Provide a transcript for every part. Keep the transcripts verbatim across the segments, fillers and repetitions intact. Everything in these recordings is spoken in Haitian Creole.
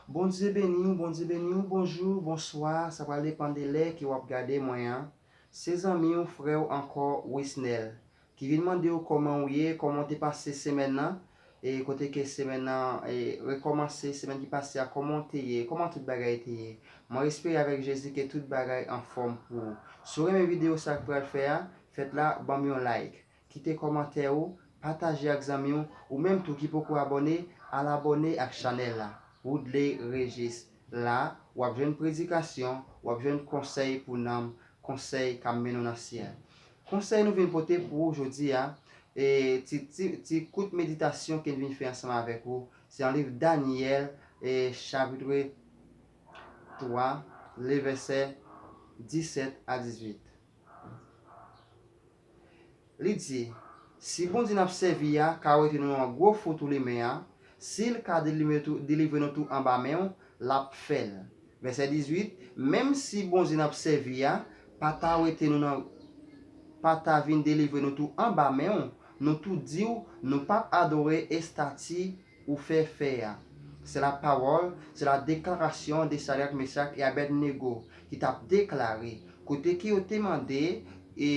Bondye beni w, Bondye beni w, bonjou, bonswa, sa pral depann de lè ke w ap gade mwen an. Se zanmi w, frè w ankò, Wisnel, ki vin mande w kòman w ye, kòman w te pase semèn nan, e kote ke semèn nan e, rekòmanse, semèn ki pase a, kòman w te ye, kòman tout bagay te ye. Mwen espere avèk Jezi ke tout bagay anfòm pou ou. Si w renmen videyo sa k pral fè a, fèt la, ban m yon like. Kite kòmantè ou, pataje ak zanmi w, ou menm tou ki poko abòne, al abòne ak chanèl la, Woodley Regis. La, w ap jwenn predikasyon, w ap jwenn konsèy pou nanm, konsèy k ap mennen w nan syèl. Konsèy nou vin pote pou ou jodi a, e ti, ti, ti kout meditasyon ke n vin fè ansanm avèk ou, se nan liv Danyèl, e chapit twa, le vèsè disèt a dizuit. Li di, si Bondye n ap sèvi a ka wete nou nan gwo fou tou limen an, si l ka delivre tou, delivre nou tou anba men w, l ap fè l. Vèsè dizuit, menm si Bondye n ap sèvi a pa ta wete nou nan, pa ta vin delivre nou tou anba men w, nou tou di w, nou p ap adore estati ou fè fè a. Se la pawòl, se la deklarasyon de Sadrak, Mechak e Abèdnego ki t ap deklare, kote ke yo te mande e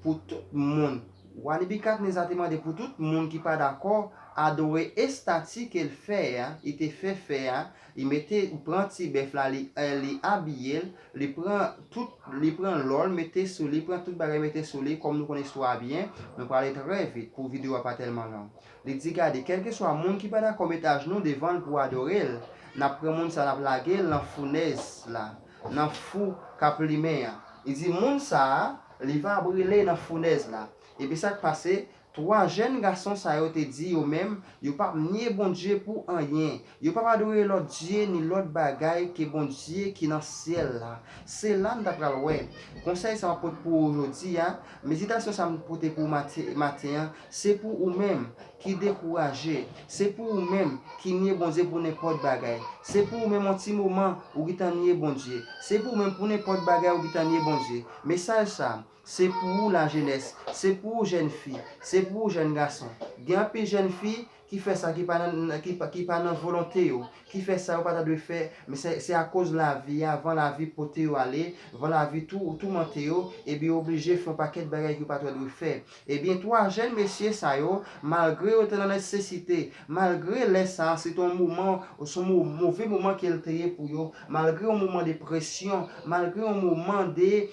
pou tout moun, wa Nebikadneza te mande pou tout moun ki pa dakò adore estati ke l fè a, li te fè fè a, li mete, li pran ti bèf la, li, eh, li abiye l, li pran tout, li pran lò l mete sou li, pran tout bagay mete sou li, kòm nou konnen istwa a byen, nou prale trè vit pou videyo a pa tèlman long. Li di, gade, kèlkeswa moun ki pa dakò met ajnou devan l pou adore l, n ap pran moun sa, n ap lage l nan founèz la, nan fou k ap limen an. Li di, moun sa a, li va brile nan founèz la. Epi sa k pase, twa jèn gason sa yo te di yo menm, yo p ap nye Bondye pou anyen. Yo p ap adore lòt dye ni lòt bagay ke Bondye ki nan syèl la. Se la n ta pral wè. Konsèy sa m ap pote pou ou jodi a, meditasyon sa m pote pou ou mate-, maten an, se pou ou menm ki dekouraje. Se pou ou menm ki nye Bondye pou nenpòt bagay. Se pou ou menm yon ti moman ou gentan nye Bondye. Se pou ou menm pou nenpòt bagay ou gentan nye Bondye. Mesaj sa, se pou ou lajenès, se pou ou jèn fi, se pou ou jèn gason. Gen anpil jèn fi ki fè sa ki pa nan, ki pa, ki pa nan volonte yo, ki fè sa yo pa ta dwe fè, men se, se akoz lavi a, van lavi pote yo ale, van lavi tou, toumante yo, epi yo oblije fè yon pakèt bagay ke yo pa ta dwe fè. Ebyen, twa jèn mesye sa yo, malgre yo te nan nesesite, malgre lè sa a, se te yon moman, se yon mo-, move moman ke l te ye pou yo, malgre yon moman de presyon, malgre yon moman de,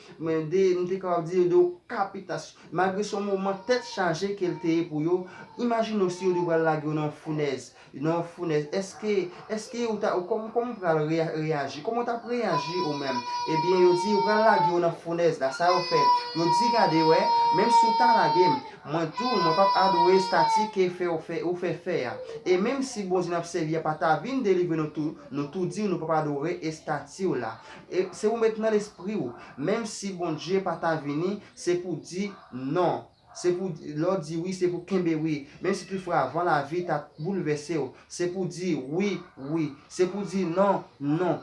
de, m te kapab di, de kapitasyon, malgre se yon moman tèt chaje ke l te ye pou yo, imajine w si yo te pral lage yo nan yon founèz, nan yon founèz, èske, èske ou ta, ou, kòm, kòman ou pral reya-, reyaji? Kòman ou t ap reyaji ou menm? Ebyen, yo di, yo pral lage yo nan founèz la. Sa yo fè? Yo di, gade, wè, menm si w ta lage m, mwen tou, mwen p ap adore estati ke fè ou fè, ou fè fè a. E menm si Bondye n ap sèvi a pa ta vin delivre nou tou, nou tou di w nou p ap adore estati w la. E se ou met nan lespri w, menm si Bondye pa ta vini, se pou di non. Se pou, lè w di wi, se pou kenbe wi. Menm si toutfwa van lavi ta boulvèse w, se pou di wi, wi. Se pou di non, non.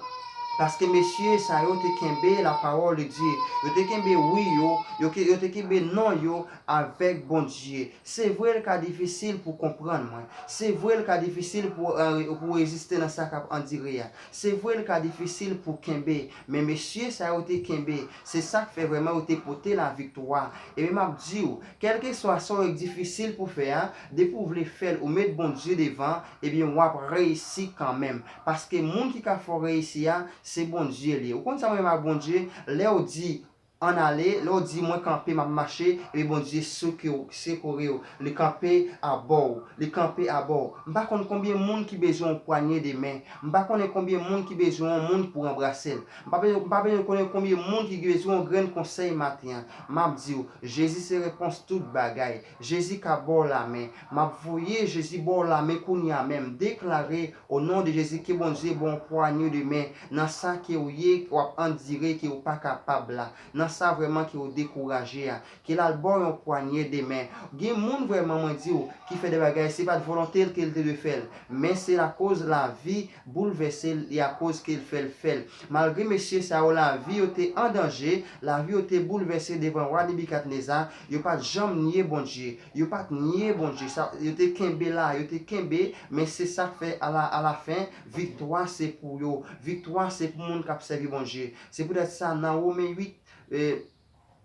Paske mesye sa yo te kenbe la parole de Dieu. Yo te kenbe wi yo, yo ke, yo te kenbe non yo avèk Bondye. Se vre l ka difisil pou konprann mwen. Se vre l ka difisil pou, eh, pou reziste nan sa k ap andire a. Se vre l ka difisil pou kenbe. Men mesye sa yo te kenbe. Se sa k fè vrèman yo te pote laviktwa. Ebyen, m ap di w, kèlkeswa sa w wè k difisil pou fè a, depi w vle fè l, ou met Bondye devan, ebyen, w ap reyisi kanmenm. Paske moun ki ka fè w reyisi a, se Bondye li ye. Ou konn sa m renmen ak Bondye? Lè w di, ann ale, lè w di, mwen kanpe, m ap mache, ebyen, Bondye sekore w, li kanpe abò w, li kanpe abò w. M pa konn konbyen moun ki bezwen yon pwanye de men. M pa konnen konbyen moun ki bezwen yon moun pou anbrase l. M pa bezwen, m pa bezwen konnen konbyen moun ki bezwen yon grenn konsèy maten an. M ap di w, Jezi se repons tout bagay. Jezi ka ba w lamen. M ap voye Jezi ba w lamen kounye a menm. Deklare, o non de Jezi, ke Bondye ba w yon pwanye de men nan sa ke w ye, w ap andire, ke w pa kapab la. Nan sa vrèman ke w dekouraje a, ke l al ba w yon pwanye de men. Gen moun vrèman, mwen di w, ki fè de bagay, se pa t volonte l ke l te dwe fè l, men se lakoz lavi boulvèse l, e akoz ke l fè l fè l. Malgre mesye sa yo lavi yo te an danje, lavi yo te boulvèse devan wa Nebikadneza, yo pa t janm nye Bondye. Yo pa t nye Bondye. Sa, yo te kenbe la, yo te kenbe, men se sa k fè ala, alafen, viktwa se pou yo. Viktwa se pou moun k ap sèvi Bondye. Se poutèt sa, nan Women uit, eh,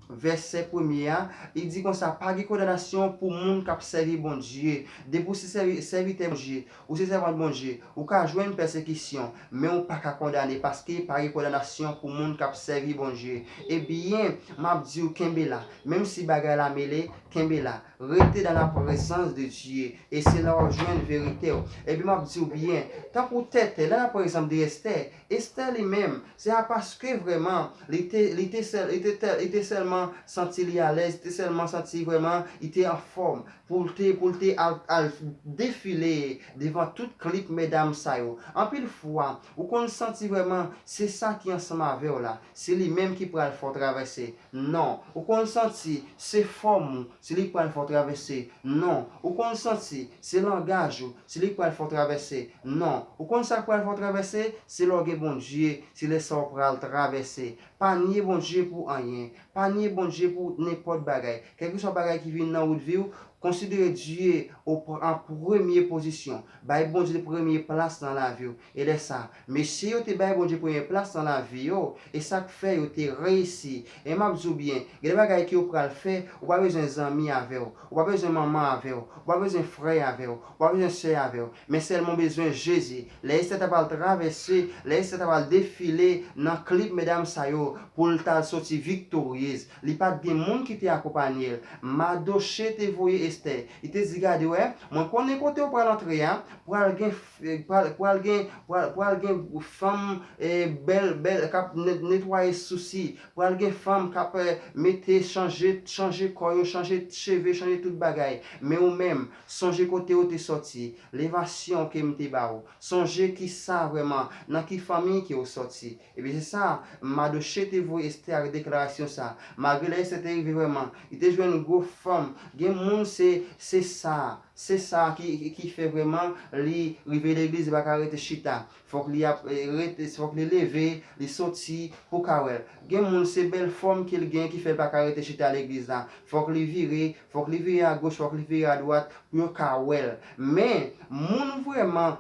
vèsè premye a, li di konsa, pa gen kondanasyon pou moun k ap sèvi Bondye. Depi w se sèvi, sèvitè Bondye, ou se sèvant Bondye, ou ka jwenn pèsekisyon, men ou pa ka kondane, paske pa gen kondanasyon pou moun k ap sèvi Bondye. Ebyen, m ap di w, kenbe la. Menm si bagay la mele, kenbe la. Rete dans la présence de Dieu. E se la w ap jwenn verite w. Epi m ap di w byen, tankou Tètè, lè n ap pran egzanp de Estè, Estè li menm, se pa paske vrèman li te, li te sèl, li te tèl, li te sèlman santi li alèz, li te sèlman santi vrèman li te anfòm pou l te, pou l te al, al defile devan tout klik medam sa yo. Anpil fwa, ou konn santi vrèman se sa ki ansanm avè w la, se li menm ki pral fè w travèse. Non. Ou konn santi se fòm ou, se li k pral fè w travèse. Non. Ou konn santi se langaj ou, se li k pral fè w travèse. Non. Ou konn sa k pral fè w travèse? Se lè w gen Bondye, se lè sa w pral travèse. Pa nye Bondye pou anyen. Pa nye Bondye pou nenpòt bagay. Kèlkeswa bagay ki vin nan wout vi w, konsidere Dye o pr-, an premye pozisyon. Bay Bondye premye plas nan lavi w. E lè sa, mesye yo te bay Bondye premye plas nan lavi yo, e sa k fè yo te reyisi. E m ap di w byen, gen de bagay ke w pral fè, ou pa bezwen zanmi avè w, ou pa bezwen manman avè w, ou pa bezwen frè avè w, ou pa bezwen sè avè w, men sèlman w bezwen Jezi. Lè Estè t ap al travèse, lè Estè t ap al defile nan klik medam sa yo pou l t al soti viktoryez, li pa t gen moun ki te akonpanye l. Madoche te voye Estè. Li te di, gade, wè, mwen konnen kote w pral antre a, pral gen, f-, pral, pral gen, pral, pral gen fanm, eh, bèl, bèl, k ap ne-, netwaye sousi, pral gen fanm k ap, eh, mete, chanje, chanje kò yo, chanje cheve, chanje tout bagay. Men ou menm, sonje kote w te sòti, levasyon ke m te ba w. Sonje ki sa vrèman, nan ki fanmi ke w sòti. Ebyen, se sa, Madoche te voye Estè ak deklarasyon sa. Malgre lè Estè te rive vrèman, li te jwenn gwo fanm. Gen moun se, se sa, se sa ki, ki, ki fè vrèman li rive legliz, li pa ka rete chita. Fòk li ap, eh, rete, fòk li leve, li soti pou ka wè l. Gen moun se bèl fòm ke l gen ki fè l pa ka rete chita legliz la. Fòk li vire, fòk li vire agoch, fòk li vire adwat pou yo ka wè l. Men, moun vrèman,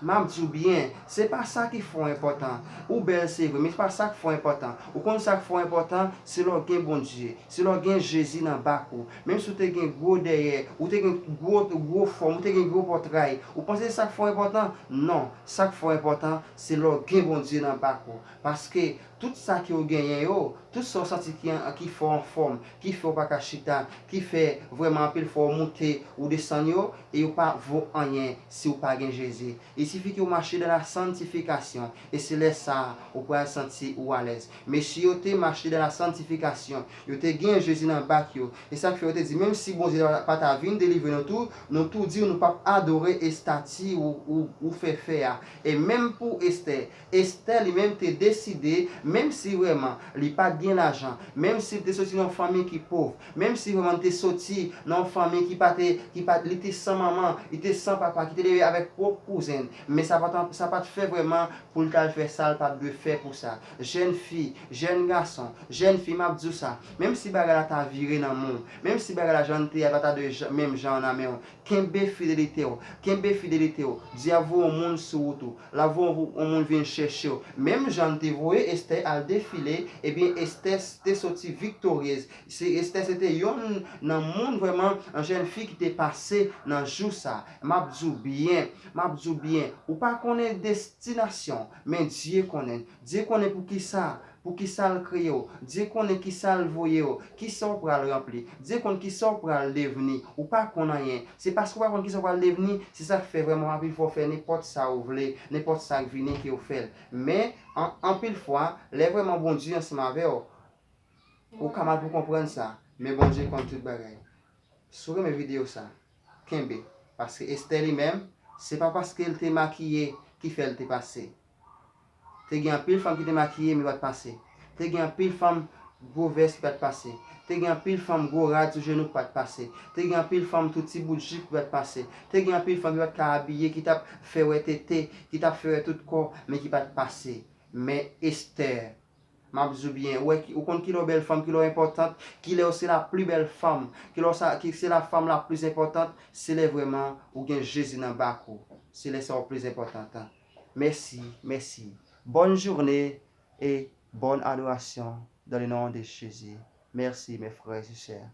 m ap di w byen, se pa sa ki fè w enpòtan. Ou bèl, se vre, men se pa sa k fè w enpòtan. Ou konn sa k fè w enpòtan? Se lè w gen Bondye, se lè w gen Jezi nan bak ou. Menm si w te gen gwo dèyè, ou te gen gwo, gwo fòm, ou te gen gwo pòtray, ou panse se sa k fè w enpòtan? Non, sa k fè w enpòtan, se lè w gen Bondye nan bak ou. Paske tout sa ke w genyen yo, tout sa w santi ki an, ki fè w anfòm, ki fè w pa ka chita, ki fè vrèman anpil fwa w moute, ou desann yo, e yo pa vo anyen si w pa gen Jezi. Il sifi ke w mache dans la sanctification, e se lè sa a ou pral santi ou alèz. Mesye yo te mache dans la sanctification, yo te gen Jezi nan bak yo. E sa k fè yo te di, menm si Bondye pa, pa ta vin delivre nou tou, nou tou di nou p ap adore estati ou, ou, ou fè fè a. E menm pou Estè, Estè li menm te deside, menm si vrèman li pa t gen lajan, menm si l te soti nan yon fanmi ki pòv, menm si vrèman li te soti nan yon fanmi ki pa te, ki pa, li te san manman, li te san papa, ki te leve avèk pwòp kouzen l, men sa pa t, sa pa t fè vrèman pou l t al fè sa l pa t dwe fè pou sa. Jèn fi, jèn gason, jèn fi, m ap di w sa, menm si bagay la ta vire nan men w, menm si bagay la jan l te ye a pa ta dwe jan, menm jan an nan men w, kenbe fidelite w, kenbe fidelite w. Dye ap voye yon moun sou wout ou. L ap voye yon, yon moun vin chèche w. Menm jan l te voye Estè al defile, ebyen, Estè s-, te soti viktoryez. Se, Estè se te yonn nan moun vrèman, yon jèn fi ki te pase nan jou sa. M ap di w byen, m ap di w byen. Ou pa konnen destinasyon, men Dye konnen. Dye konnen poukisa, poukisa l kreye w. Dye konnen kisa l voye w, kisa w pral ranpli. Dye konn kisa w pral devni. Ou pa konn anyen. Se paske w pa konn kisa w pral devni, se sa k fè vrèman w ap vin fè w fè nenpòt sa w vle, nenpòt sa k vini ke w fè l. Men, an, anpil fwa, lè vrèman Bondye ansanm avè w, ou ka mal pou konprann sa, men Bondye konn tout bagay. Si w renmen videyo sa, kenbe. Paske Estè li menm, se pa paske l te makiye ki fè l te pase. Te gen anpil fanm ki te makiye, men pa t pase. Te gen anpil fanm, gwo vès ki pa t pase. Te gen anpil fanm gwo rad sou jenou ki pa t pase. Te gen anpil fanm tout ti bout jip ki pa t pase. Te gen anpil fanm ki pa t ka abiye, ki t ap fè wè tete, ki t ap fè wè tout kò, men ki pa t pase. Men Estè, m ap di w byen, ou wè ki, ou konn kilè w bèl fanm, kilè w enpòtant, kilè w se la pli bèl fanm, kilè w sa, ki se la fanm la pli enpòtant, se lè vrèman ou gen Jezi nan bak ou. Se lè sa w pli enpòtant. Mèsi, mèsi. Bonne journée et bonne adoration dans le nom de Jésus. Merci, mes frères et sœurs.